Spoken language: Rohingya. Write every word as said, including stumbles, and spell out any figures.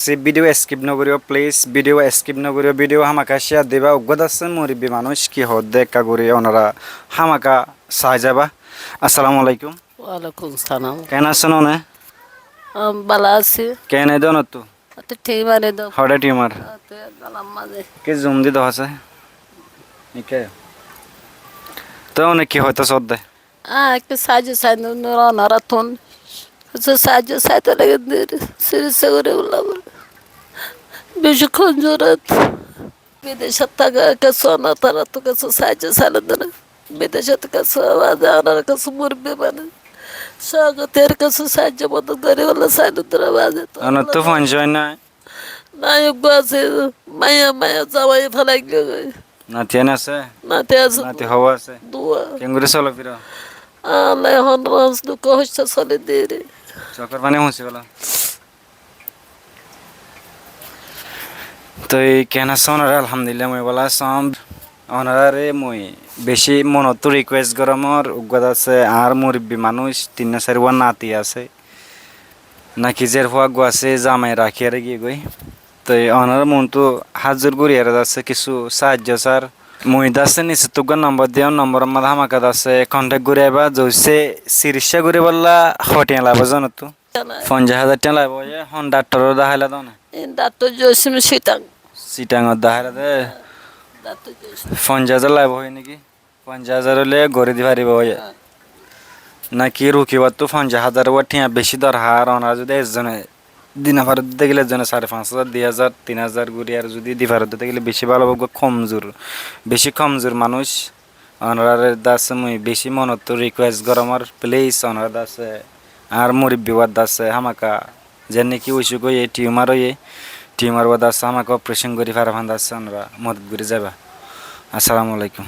Beci video skip no goriyo, please, video skip no goriyo, video hámaka share diba. Uggwá de asé murubbi manúic ki hoódde ekka gori onora hámaka sai zaiba. Assalamu alaikum. Walaikum salam. Ken asón one? Am, bála así. Ken edde onottu? Ate tumor edde. Hoçé tumor? Ate galar mazé. Ki zum di dehá asé? Ike. Toi one ki hoitó sódde? Añí kessú saájjo sainúr onorattún. Kessú saájjo saitó lagedde, sirissa gorí bólla. Beci komzur. Bidecót táka kessú onorattún kessú saájjo sailé dé. Bidecót kessú, añára kessú murubbi manúic. Sógotir kessú saájjo modot gorí bólla sailé dé. Onottú fuain sóin nái? Nai, uggwá asé, maiya, maiya, zamai félai giyói. Nati ain asé? Nati asé. Nati hobó asé? Duwa. Kengori solo firo? Alla, ehón duk hosto soli diri. Sokor fani fusi gelo. Toi ken asó onora? Alhamdulillah, mui bála así. Onorare mui beci monottu request gorómor, uggwá de asé añár murubbi manúic, tinná sairgwá nati asé. Naki zerfua uggwá asé, zamai rakíyore giyégoi. Toi onorar muúntu házur goríyore de asé kessú saájjo sar. Mui de asé nisottú uggwá nombor diyum, nomboror mazé hámaka de asé contact gorí aiba, zoisé sirissa gorí bólla hotiya laibo zonottu. Fonjaic házar tiañ laibo óiye, hon dhaktoror deháila de one? In dhaktor Josim Sitang. Sitangot deháila de? Dhaktor Josim. Fonjaic házar laibo óiye niki? Fonjaic házar óile gorí di faribó óiye. Naki rukibattú fonjaic házar uwá tiañ beci dorhar, onora zudi ezzone di no faredde tákile ezzone sare fañs házar, dui házar, tin házar gorí ar zudi di faredde tákile beci bála óibo, uggwá komzur, beci komzur manúic. Onorare de asé mui beci monottu request gorómor, please, onora de asé añár murubbi uwá de asé hámaka, zen niki usuk óiye, tumor óiye, tumor uwá de asé hámaka operation gorí fare fán de asé onora modot gorí zaiba. Assalamu alaikum.